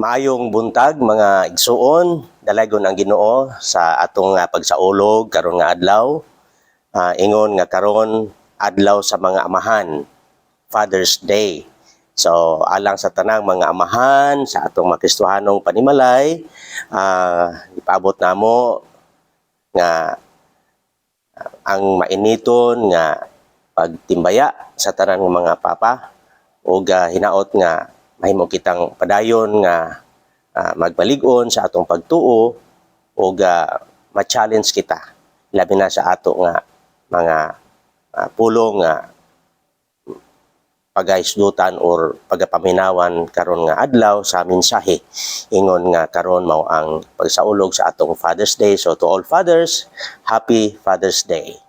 Maayong buntag, mga igsuon, dalaygon ang Ginoo sa atong pagsaulog karon nga adlaw. Ingon nga karon adlaw sa mga amahan, Father's Day. So alang sa tanang mga amahan sa atong mga Kristohanong panimalay, ipaabot namo nga ang mainiton nga pagtimbaya sa tanan ng mga papa ug hinaot nga mahimo kitang padayon nga magbalig-on sa atong pagtuo ug ma-challenge kita labi na sa ato nga mga pulong nga pagahisgutan or pagapaminawan karon nga adlaw sa mensahe, ingon nga karon mao ang pagsaulog sa atong Father's Day. So to all fathers, happy Father's Day.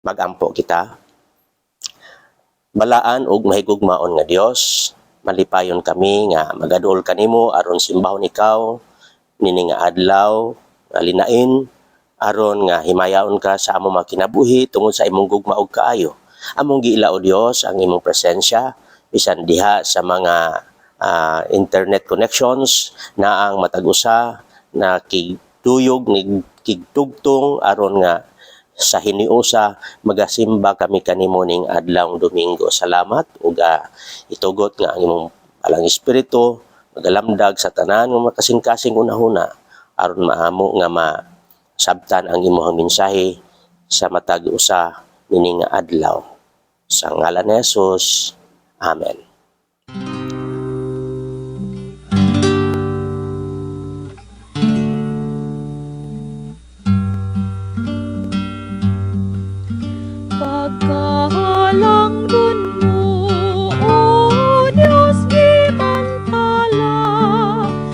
Magampo kita. Balaan ug mahigugmaon nga Dios, malipayon kami nga magaduol kanimo aron simbahon ikaw nini nga adlaw nga linain, aron nga himayaon ka sa among mga kinabuhi tungod sa imong gugma ug kaayo. Among giila, o Dios, ang imong presensya bisan diha sa mga internet connections na ang matag usa na kigduyog ni kigtugtong aron nga sa hiniusa magasimba kami kanimo ning adlaw Domingo. Salamat ug itugot nga ang imong balang Espiritu magalamdag sa tanan nga makasing-kasing unahuna aron maamo nga masabtan ang imong mensahe sa matag usa nining nga adlaw. Sa ngalan ni Jesus. Amen. Pagkahalangdon mo, O Diyos, gimantala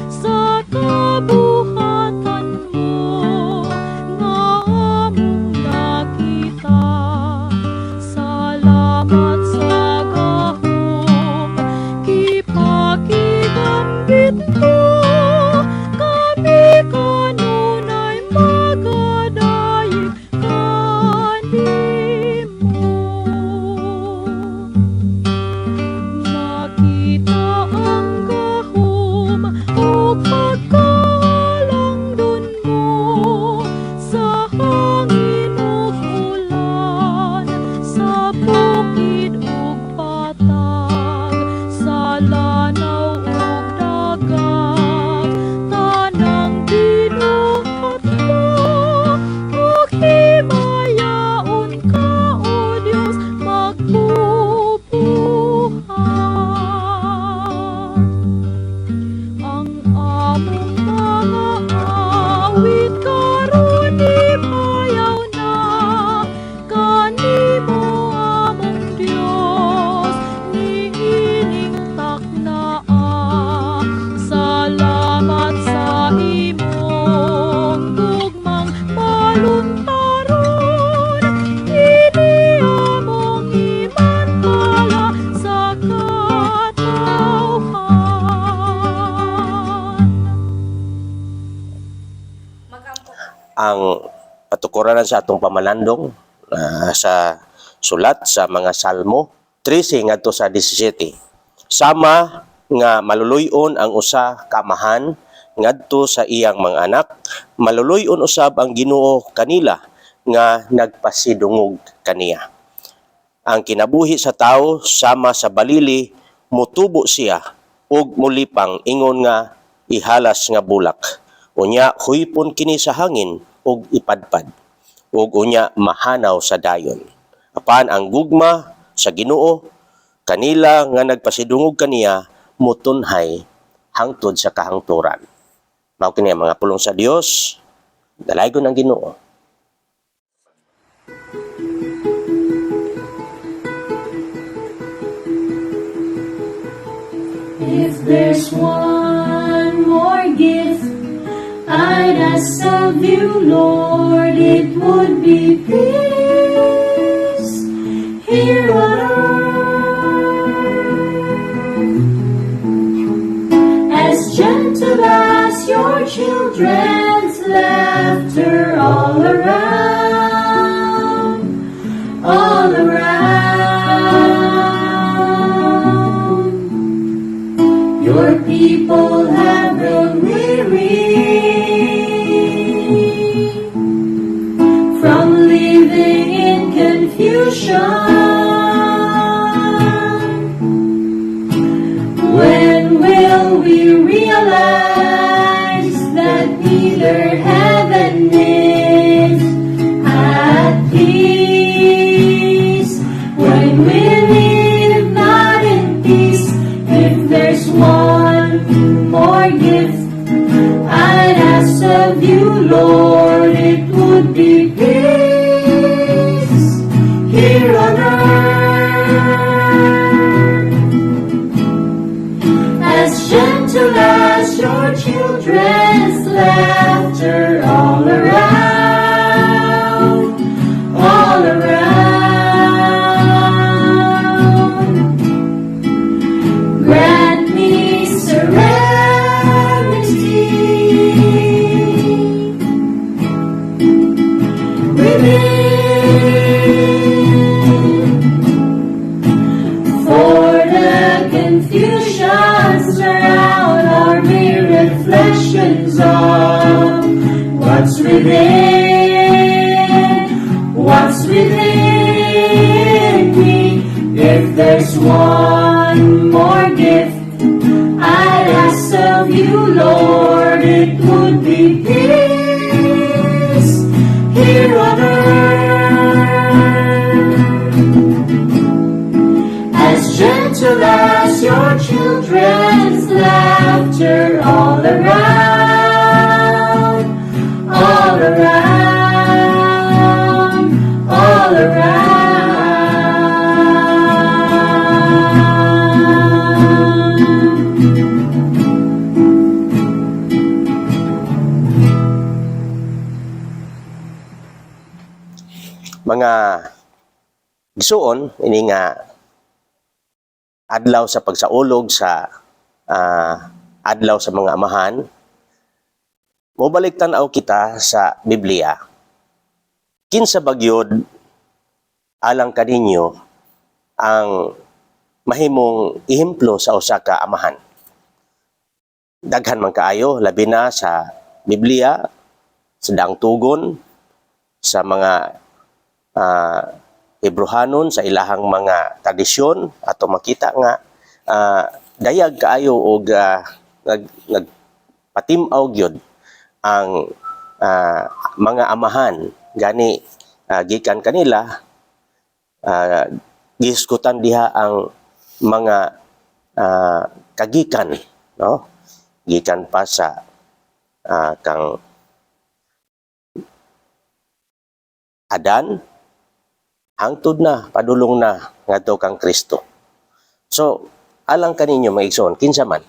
sa kabuhatan mo nga among nakita. Salamat sa gahom. Ang patukuranan sa atong pamalandong sa sulat sa mga Salmo 13 ngadto sa 17. Sama nga maluluy-on ang usa ka amahan ngadto sa iyang mga anak, maluluy-on usab ang Ginoo kanila nga nagpasidungog kaniya. Ang kinabuhi sa tao sama sa balili, mutubo siya ug mulipang ingon nga ihalas nga bulak. Unya huypon kini sa hangin ug ipadpad ug unya mahanaw sa dayon. Apan ang gugma sa Ginoo kanila nga nagpasidungog kaniya mutunhay hangtod sa kahangturan. Mao kini ang mga pulong sa Dios. Dalaygon ang Ginoo. If there's one more gift I'd ask of you, Lord, it would be peace here on earth. As gentle as your children's laughter all around, all around. Your people have grown weary from living in confusion. When will we realize that neither heaven is at peace? When we live not in peace, if there's one more gift I'd ask of you, Lord, it would be peace here on earth. As gentle as your children's laughter all around, all around. Grant me serenity within. For the confusions around are mere reflections of what's within me. If there's one more gift I'd ask of you, Lord, it would be peace here on earth. As gentle as your children's laughter all around, all around, all around. Mga igsuon, ini nga adlaw sa pagsaulog sa adlaw sa mga amahan, mobalik tan-aw kita sa Biblia. Kinsa ba gyud alang kaninyo ang mahimong ehemplo sa usa ka amahan? Daghan man kaayo, labi na sa Biblia, sa Daang Tugon, sa mga Hebrohanon, sa ilahang mga tradisyon, ato makita nga dayag kaayo og nagpatim-aw gyud ang mga amahan. Gani gikan kanila gihisgutan diha ang mga kagikan, no, gikan pa sa kang Adan hangtod na padulong na ngadto kang Kristo. So alang kaninyo, mga igsoon, kinsa man?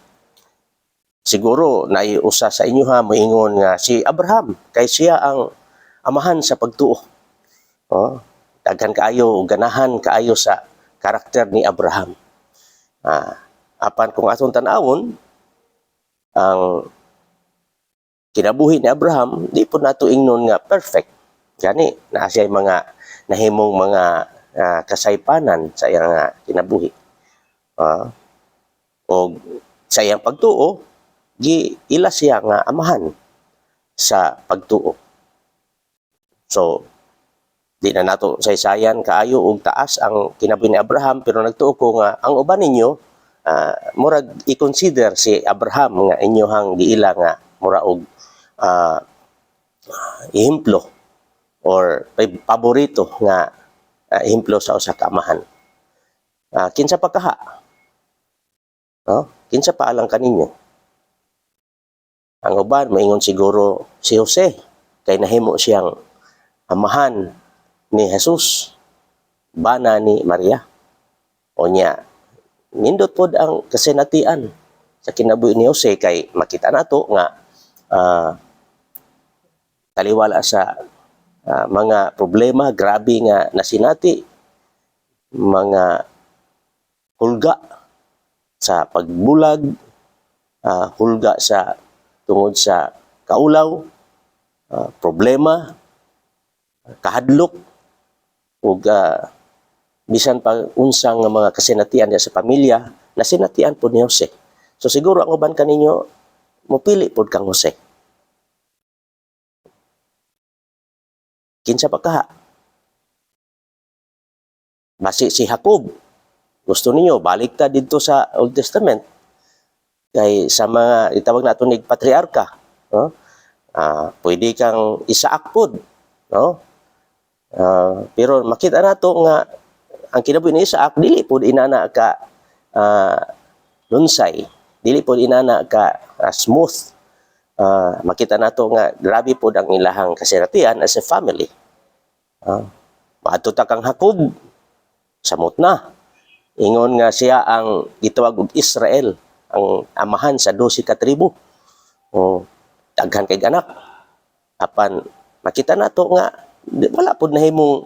Siguro naay usa sa inyo ha moingon nga si Abraham kay siya ang amahan sa pagtuo. Oh, daghan kaayo og ganahan kaayo sa karakter ni Abraham. Apan kung atong tan-awon ang Kinabuhi ni Abraham, di po nato ingnon nga perfect. Gani, naa siya mga nahimong mga kasaypanan sa iyang kinabuhi. O sa iyang pagtuo, gi ila siya nga amahan sa pagtuo. So, di na nato saysayan kaayo og taas ang kinabuhi ni Abraham, pero nagtuo ko nga ang uban ninyo murag i-consider si Abraham nga inyohang giila nga mura og ehemplo or paborito nga ehemplo sa usa ka amahan. Kinsa pa kaha? No? Kinsa pa alang kaninyo? Ang uban maingon siguro si Jose kay nahimo siyang amahan ni Jesus, bana ni Maria. O nya, nindot pod ang kasinatian sa kinabuhi ni Jose kay makita nato nga taliwala sa mga problema, grabe nga nasinati, mga hulga sa pagbulag, hulga sa tungod sa kaulaw, problema, kahadlok, ug bisan pa unsang nga mga kasinatian niya sa pamilya, nasinatian po ni Jose. So siguro ang uban kaninyo mopili pod kang Jose. Kinsa pa kaha? Basi si Jacob. Gusto ninyo balik ta didto sa Old Testament kay sa mga itawag nato nig patriarka, no? Pwede kang Isaac pod, no? Pero makita nato nga ang kinabuhi ni Isaac dili pod inana ka lunsay, dili pod inana ka smooth. Makita nato nga grabe pod ang ilahang kasinatian as a family. Maadto ta kang Jacob, samot na. Ingon nga siya ang gitawag og Israel, ang amahan sa 12 ka tribo. O daghan kay anak. Apan makita nato nga wala pod nahimong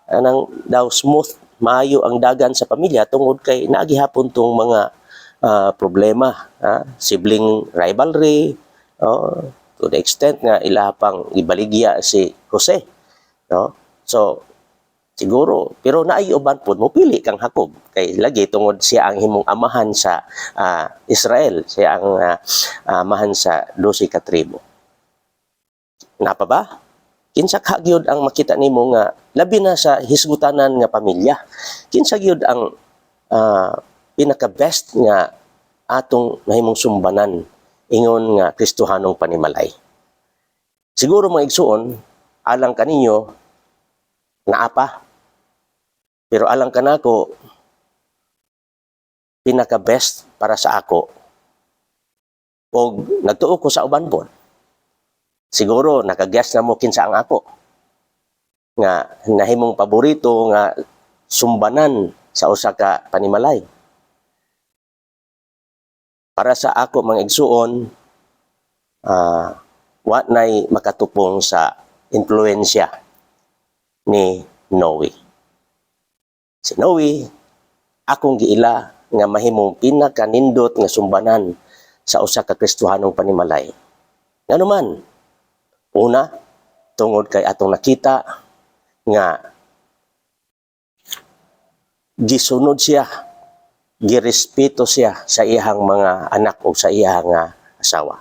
anang daw smooth, maayo ang dagan sa pamilya tungod kay naagihapon tong mga problema, sibling rivalry, oh, to the extent nga ila pang ibaligya si Jose, no? So siguro, pero naay uban pod mopili kang Jacob kay lagi tungod siya ang himong amahan sa Israel, siya ang amahan sa 12 ka tribo. Napa ba? Kinsa ka gyud ang makita nimo nga labi na sa hisgutanan nga pamilya? Kinsa gyud ang pinaka best nga atong mahimong sumbanan ingon nga Kristohanong panimalay? Siguro, mga igsuon, alang kaninyo naa pa. Pero alang kanako, pinaka best para sa ako og nagtuo ko sa uban pod. Siguro nakaguess na mo kinsa ang ako nga nahimong paborito nga sumbanan sa usa ka panimalay. Para sa ako, mga igsuon, wa nay makatupong sa impluensya ni Noe. Si Noe, akong giila nga mahimong pinakanindot nga sumbanan sa usa ka Kristohanong panimalay. Ngano man? Una, tungod kay atong nakita nga gisunod siya, girespeto siya sa iyang mga anak o sa iyang asawa.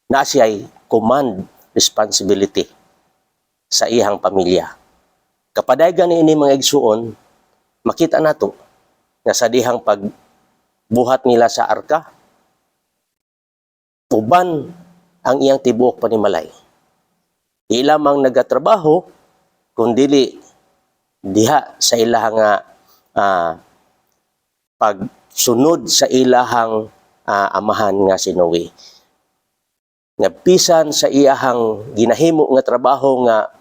Na siya'y command responsibility sa iyang pamilya. Kapadagan ni ini, mga igsuon, makita nato nga sa dihang pagbuhat nila sa arka, uban ang iyang tibuok panimalay. Di lamang nagatrabaho, kundili diha sa ilahang pagsunod sa ilahang amahan nga si Noe. Nga bisan sa iyahang ginahimo nga trabaho nga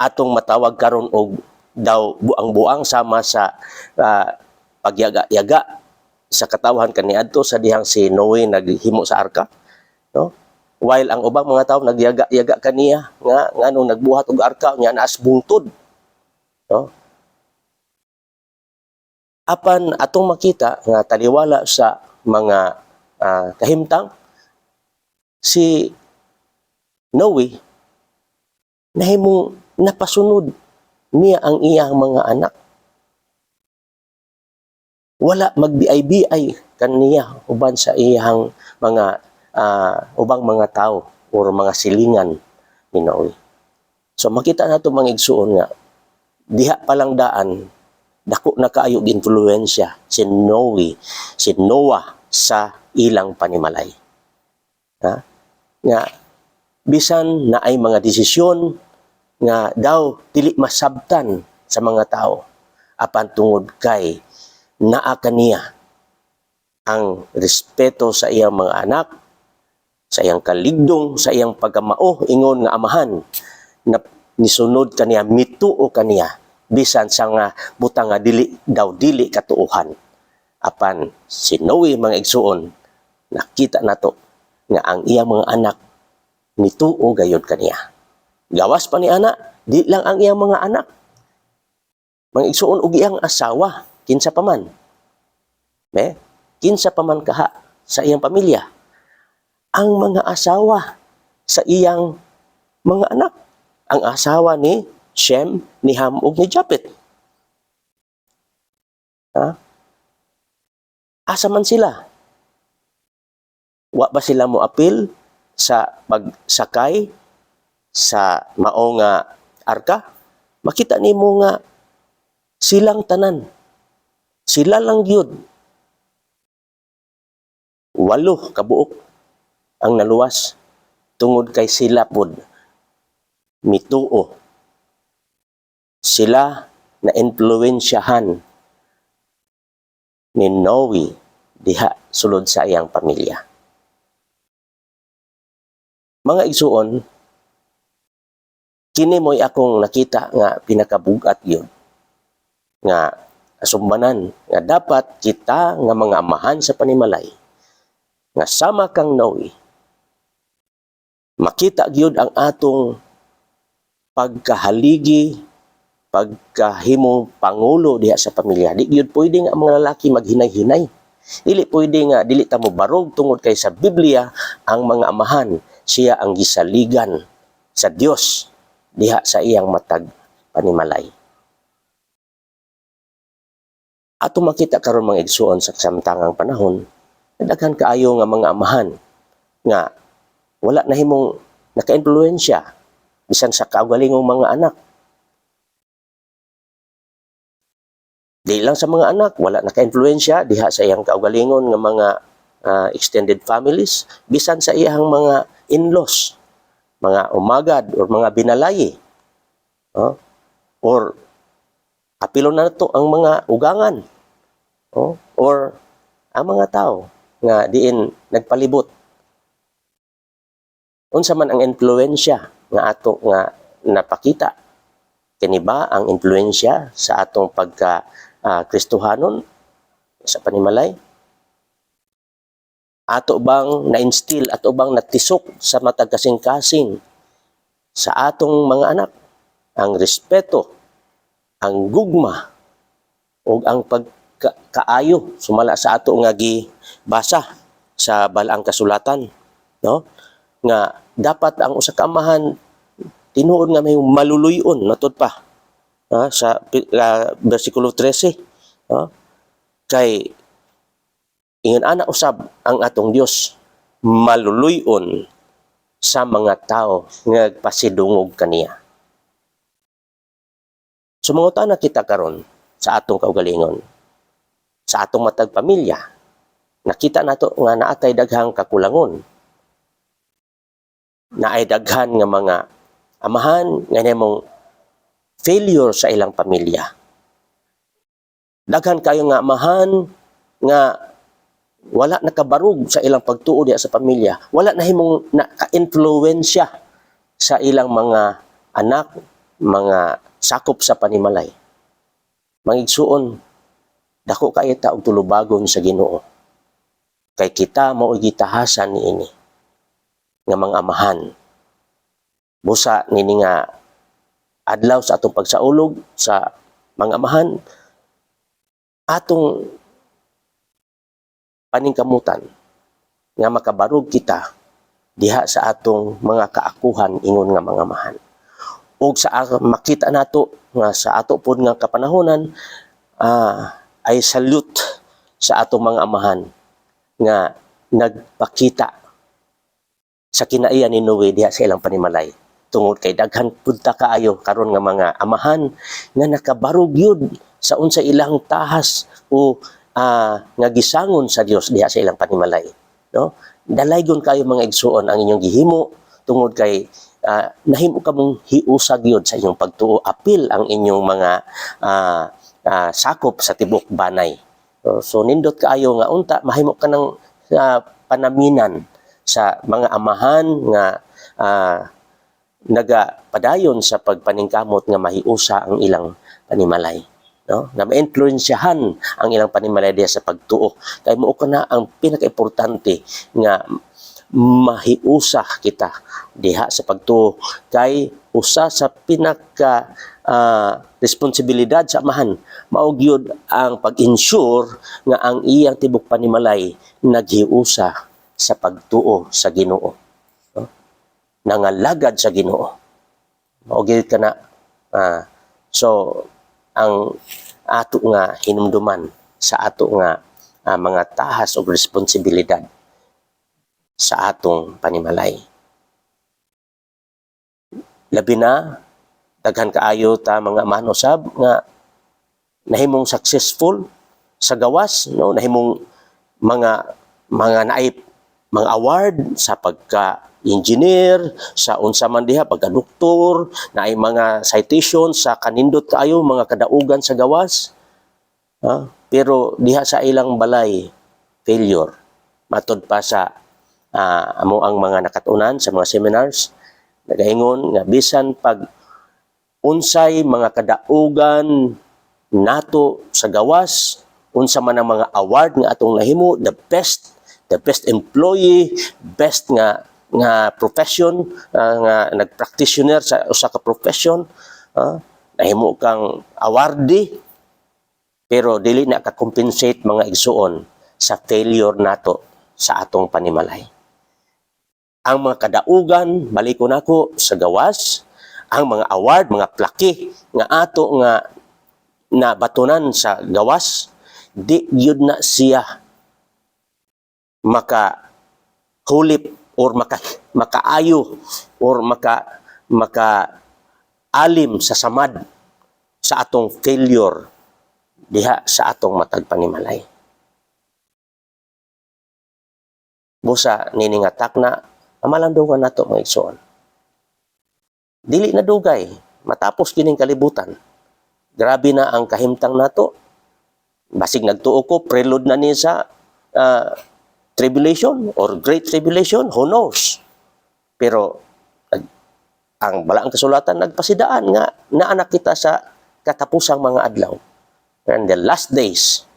atong matawag karon og daw buang-buang sama sa pagyaga-yaga sa katawhan kaniadto sa dihang si Noe naghimo sa arka, no? While ang ubang mga tao nagyaga-yaga kaniya nga nganong nagbuhat og arka nya naas bungtod, no? Apan atong makita nga taliwala sa mga kahimtang Si Noe, nahimong napasunod niya ang iyang mga anak. Wala magbiay-biay kaniya uban sa iyang mga ubang mga tao or mga silingan ni Noe. So makita nato, mga igsuon, nga diha pa lang daan, dako na kaayo influensya si Noe, si Noah sa ilang panimalay. Ha? Nga bisan na ay mga desisyon nga daw dili masabtan sa mga tao, apan tungod kay naa kaniya ang respeto sa iyang mga anak, sa iyang kaligdong, sa iyang pagkamao ingon nga amahan, na nisunod kaniya, mituo kaniya bisan sa nga butang nga dili daw dili katuohan. Apan si Noe, mga igsuon, nakita nato nga ang iyang mga anak nituo gayod kaniya. Gawas pa ni ana, di lang ang iyang mga anak, mga igsuon, ug iyang asawa, kinsa pa man. Me, kinsa pa man kaha sa iyang pamilya. Ang mga asawa sa iyang mga anak. Ang asawa ni Shem, ni Ham ug ni Japet. Ha? Asa man sila? Wa ba sila mo apil sa pagsakay sa mao nga arka? Makita nimo nga silang tanan. Sila lang gyud. Walo kabuok ang naluwas tungod kay sila pod mituo. Sila na influensyahan ni Noe diha sulod sa iyang pamilya. Mga igsuon, kini mo'y akong nakita nga pinakabugat yun nga asumbanan nga dapat kita nga mga amahan sa panimalay nga sama kang Noe, makita gyud ang atong pagkahaligi, pagkahimo pangulo diha sa pamilya. Di gyud pwede nga ang mga lalaki maghinay-hinay. Dili pwede nga dili ta mo barog tungod kay sa Biblia, ang mga amahan, siya ang gisaligan sa Dios diha sa iyang matag panimalay. Ato makita karon, mga igsuon, sa samtangang panahon, daghan kaayo nga mga amahan nga wala na himong naka-impluwensya bisan sa kaugalingong mga anak. Di lang sa mga anak, wala naka-impluwensya diha sa iyang kaugalingon nga mga extended families, bisan sa iyang mga in-laws, mga umagad or mga binalayi. Oh? Or apilo na nato ang mga ugangan. Oh? Or ang mga tao nga diin nagpalibot. Unsa man ang impluwensya nga ato nga napakita? Kini ba ang impluwensya sa atong pagka Kristohanon sa panimalay? Ato bang na-instill, ato bang natisok sa matag kasing-kasing sa atong mga anak ang respeto, ang gugma, ug ang pagkaayo sumala sa ato nga gibasa sa balaang kasulatan, no, nga dapat ang usa ka amahan tinuod nga may maluluyon matud pa, ha, sa bersikulo 13, no? Kay ingon ana usab ang atong Dios, maluluyon sa mga tao nga nagpasidungog kaniya. So mangutana kita karon sa atong kaugalingon, sa atong matag pamilya, nakita nato nga naatay daghang kakulangon, naay daghan nga mga amahan nga nahimong failure sa ilang pamilya. Daghan kayo nga amahan nga wala nakabarug sa ilang pagtuo diha sa pamilya, wala nahimong naka-influensya sa ilang mga anak, mga sakop sa panimalay. Mangigsuon, dako kaayo ta og tulubagon sa Ginoo. Kay kita mao'y gitahasan niini nga mga amahan. Busa nini nga adlaw sa atong pagsaulog sa mga amahan, atong paningkamutan nga makabarog kita. diha sa atong mga kaakuhan ingon nga mga amahan. Ug sa makita nato nga sa ato pod nga kapanahonan, ay salute sa atong mga amahan nga nagpakita sa kinaiya ni Noe diha sa ilang panimalay, tungod kay daghan pud ta kaayo karon nga mga amahan nga nakabarog yun sa unsa ilang tahas o nga gisangon sa Dios diha sa ilang panimalay, no? Dalaygon kayo, mga igsuon, ang inyong gihimo tungod kay nahimo kamong hiusag yun sa inyong pagtuo, apil ang inyong mga sakop sa tibok banay. So nindot kaayo nga unta mahimo ka ng panaminan sa mga amahan nga nagapadayon sa pagpaningkamot nga mahiusa ang ilang panimalay, no, nga maimpluwensyahan ang ilang panimalay diha sa pagtuo, kay mao kana ang pinakaimportante nga mahiusa kita diha sa pagtuo, kay usa sa pinaka responsibilidad sa amahan mao gyud ang pag-ensure nga ang iyang tibok panimalay naghiusa sa pagtuo sa Ginoo, no? Nangalagad sa Ginoo. Mao gyud kana. So ang ato nga hinumduman sa ato nga mga tahas o responsibilidad sa atong panimalay. Labi na daghan kaayo ta mga amahan usab nga nahimong successful sa gawas, no, nahimong mga naay mga award sa pagka engineer, sa unsa man diha, pagka doktor, naay mga citation sa kanindot kaayo mga kadaugan sa gawas. Ha? Pero diha sa ilang balay, failure. Matod pa sa amo ang mga nakatunan sa mga seminars, nagaingon nga bisan pag unsay mga kadaugan nato sa gawas, unsa man ang mga award nga atong nahimo, the best employee, best nga nga profession, nga nag-practitioner sa usa ka profession, nahimo kang awardee, pero dili na ka-compensate, mga igsuon, sa failure nato sa atong panimalay. Ang mga kadaugan, baliko nako, sa gawas, ang mga award, mga plaque nga ato nga nabatunan sa gawas, di gyud na siya maka hulip or makaayo or maka maka alim sa samad sa atong failure diha sa atong matag panimalay. Busa nini nga takna, pamalandungan nato, mga igsoon. Dili na dugay matapos kining kalibutan. Grabe na ang kahimtang nato. Basig nagtuo ko prelude na ni sa tribulation or great tribulation, who knows. Pero ang balaang kasulatan nagpasidaan nga naanak kita sa katapusang mga adlaw. And the last days,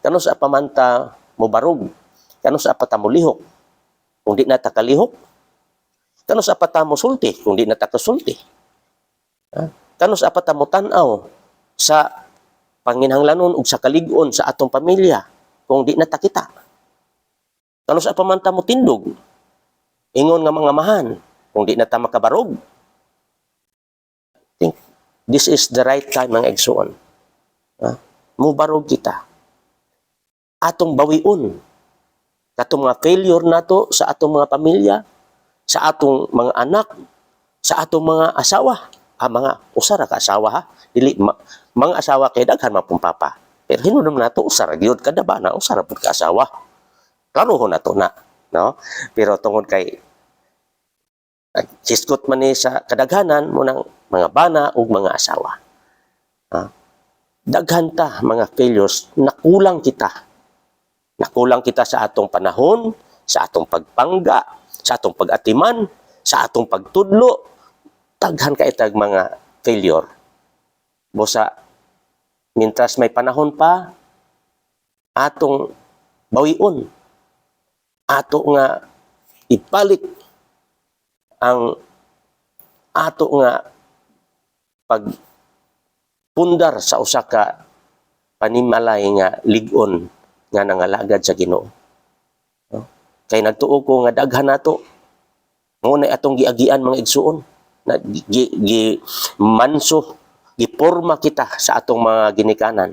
kanus-a pa man ta mobarog, kanus-a pa ta molihok, kung di na ta kalihok, kanus-a pa ta mosulti, kung di na ta kasulti. Kanus-a pa ta motan-aw sa panginhanglanon ug sa kalig-on sa atong pamilya, kung di na ta kita. Kanus-a pa man ta motindog, ingon nga mga amahan, kung di na ta makabarog. Think this is the right time, mga igsuon. Mubarog kita. Atong bawion katong mga failure nato sa atong mga pamilya, sa atong mga anak, sa atong mga asawa. Mga usa ra ka asawa ha. Dili mga asawa kay daghan man pong papa. Pero hinumdum nato usa ra gyud kada bana, usa ra pud ka asawa. Klaro ho nato na, no? Pero tungod kay hisgot man ni sa kadaghanan mo ng mga bana ug mga asawa. Ha? Daghan ta mga failures, nakulang kita. Nakulang kita sa atong panahon, sa atong pagpangga, sa atong pag-atiman, sa atong pagtudlo. Daghan kay tag mga failure. Busa, mintras may panahon pa, atong bawion. Ato nga ibalik ang ato nga pagpundar sa usa ka panimalay nga lig-on nga nangalagad sa Ginoo. No? Kay nagtuo ko nga daghan nato mao na atong giagian, mga igsuon, na gi manso, giporma kita sa atong mga ginikanan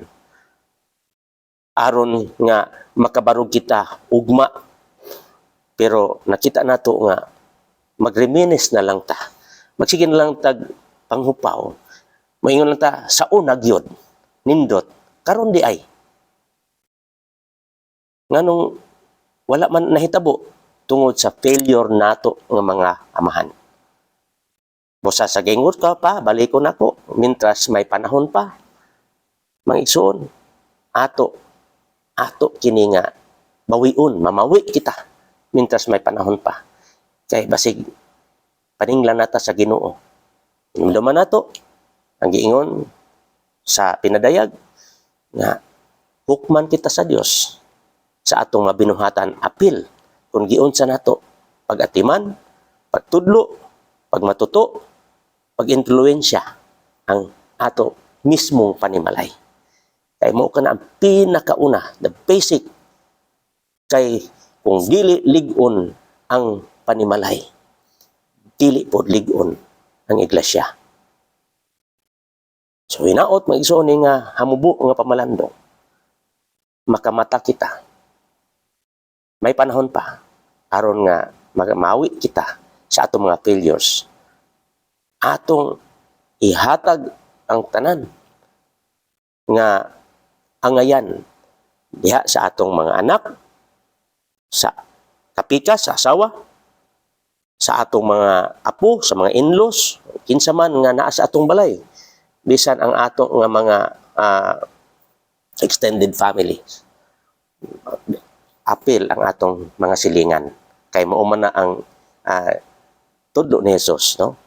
aron nga makabarog kita ugma, pero nakita nato nga magreminis na lang ta, magsige na lang tag panghupaw, maingon lang ta sa una gyud nindot, karon di ay nganong wala man nahitabo tungod sa failure nato nga mga amahan. Busa sa gingon ka pa, balikon nako mintras may panahon pa. Mga igsuon, ato ato kini nga bawion, mamawi kita mintras may panahon pa. Kay basig paninglan nata sa Ginoo. Hinumduman nato ang giingon sa pinadayag nga hukman kita sa Dios sa atong mabinuhatan, apil kung giunsa nato pag-atiman, pagtudlo, pagmatuto, pag-influensya ang ato mismong panimalay. Kay mao kana ang pinakauna, the basic. Kay kung dili lig-on ang panimalay, dili pod lig-on ang iglesia. So hinaot, mga igsoon, nga hamubo nga pamalandong, makamata kita. May panahon pa aron nga mawi kita sa atong mga failures. Atong ihatag ang tanan nga angayan diha sa atong mga anak, sa kapikas, sa asawa, sa atong mga apo, sa mga in-laws, kinsa man nga naa sa atong balay, bisan ang atong nga mga extended family. Apil ang atong mga silingan kay mao man na ang tudlo ni Jesus, no,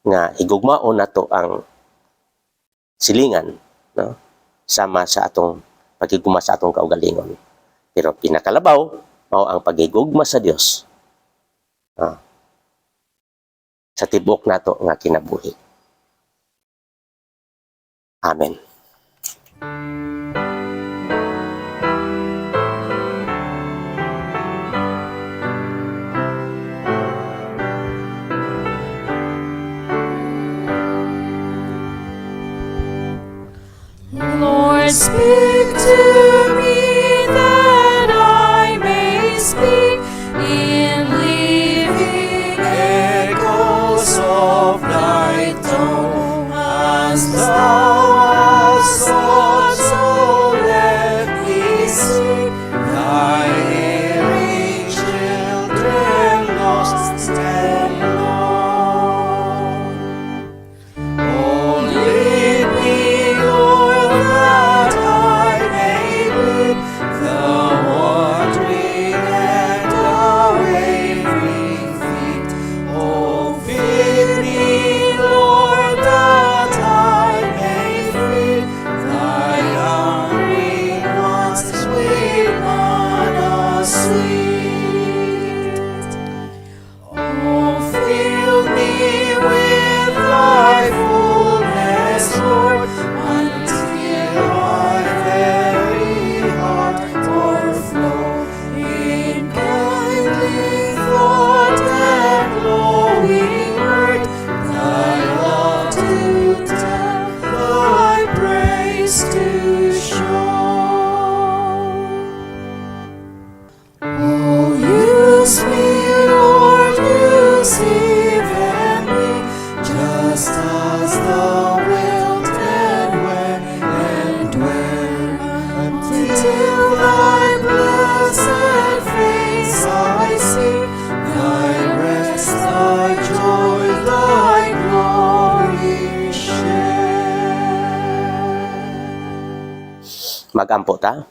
nga higugmaon nato ang silingan, no, sama sa atong paghigugma sa atong kaugalingon, pero pinakalabaw mao ang paghigugma sa Dios sa tibok nato nga kinabuhi. Amen. Lord, speak to me that I may speak in living echoes of thy tone. As thou hast sought, so let me seek thy erring children lost and lone. Oh, lead me, Lord, that I may lead the wandering and the wavering feet. Oh, feed me, Lord, that I may feed thy hungry ones with manna sweet. Oh, fill me with thy fullness, Lord, until my very heart o'erflow in kindly thought and glowing word, thy love to tell, thy praise to show. Oh, use me, Lord, use even me, just as thou wilt, and when and where, until thy blessed face I see, thy rest, thy joy, thy glory share. Magampo ta.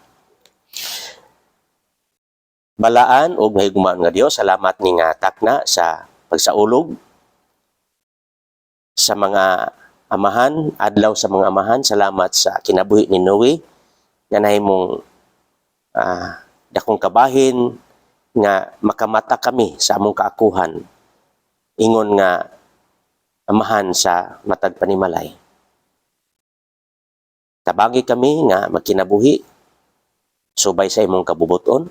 Balaan ug mahigugmaon nga Dios, salamat ni nga takna sa pagsaulog sa mga amahan, Adlaw sa mga Amahan. Salamat sa kinabuhi ni Noe nga nahimong dakong kabahin nga makamata kami sa among kaakuhan ingon nga amahan sa matag panimalay. Tabangi kami nga magkinabuhi subay sa imong kabubuton.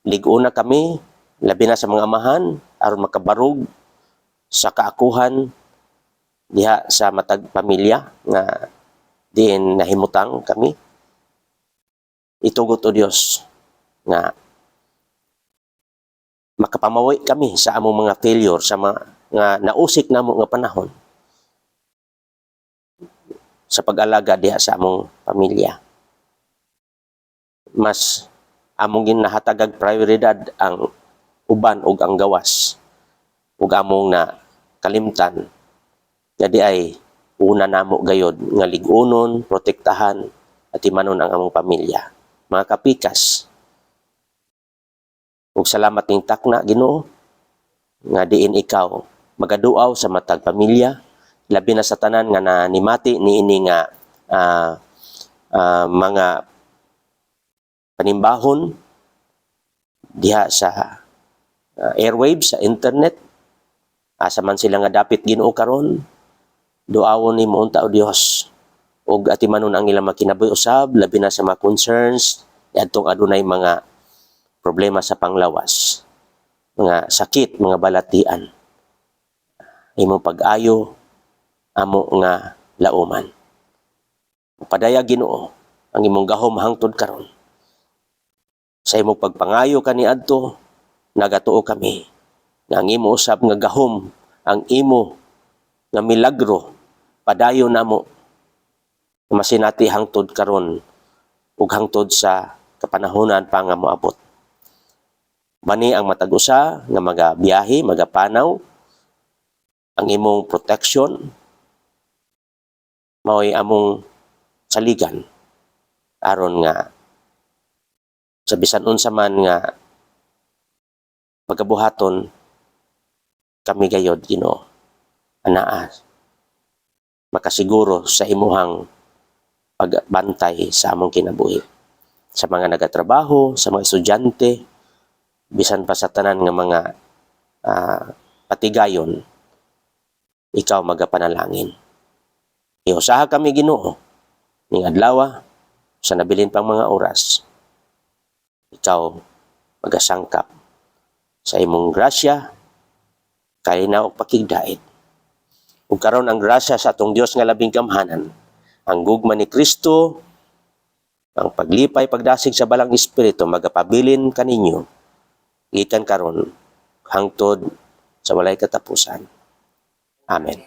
Lig-una kami Labi na sa mga amahan aron makabarog sa kaakuhan diha sa matag pamilya nga diin nahimutang kami. Itugot, O Dios, nga makapamawi kami sa among mga failure sa mga nga nausik namo nga panahon sa pag-alaga diha sa among pamilya. Mas among ginahatagag prioridad ang uban ug ang gawas ug among na kalimtan nga diay una namo gayod nga lig-unon, protektahan at atimanon ang among pamilya, mga kapikas. Ug salamat ning takna, Ginoo, nga diin ikaw magaduaw sa matag pamilya, labi na sa tanan nga nanimati niini nga mga panimbahon diha sa airwaves, sa internet, asa man sila nga dapit, Ginoo, karon. Duawon nimo unta, O Dios, ug atimanon ang ilang makinabuhi usab, labi na sa mga concerns adtong adunay mga problema sa panglawas, mga sakit, mga balatian. Imong pag-ayo amo nga lauman. Padayag, Ginoo, ang imong gahom hangtod karon. Sa imong pagpangayo kaniadto, nagatuo kami nga ang imo usab nga gahom, ang imo nga milagro, padayon namo masinati hangtod karon ug hangtod sa kapanahonan pa nga moabot. Bani ang matag usa nga magabiyahe, magapanaw, ang imong protection mao'y among saligan aron nga sa bisan unsa man nga pagabuhaton kami gayod, Ginoo, anaa makasiguro sa imuhang pagbantay sa among kinabuhi, sa mga nagatrabaho, sa mga estudyante, bisan pa sa tanan nga mga patigayon. Ikaw magapanalangin. Iusaha kami, Ginoo, ning adlaw, sa nabilin pang mga oras. Ikaw magasangkap sa imong grasya, kalinaw ug pakigdait. Ug karon ang grasya sa atong Dios nga labing gamhanan, ang gugma ni Kristo, ang paglipay pagdasig sa Balaang Espiritu magapabilin kaninyo gikan karon hangtod sa walay katapusan. Amen.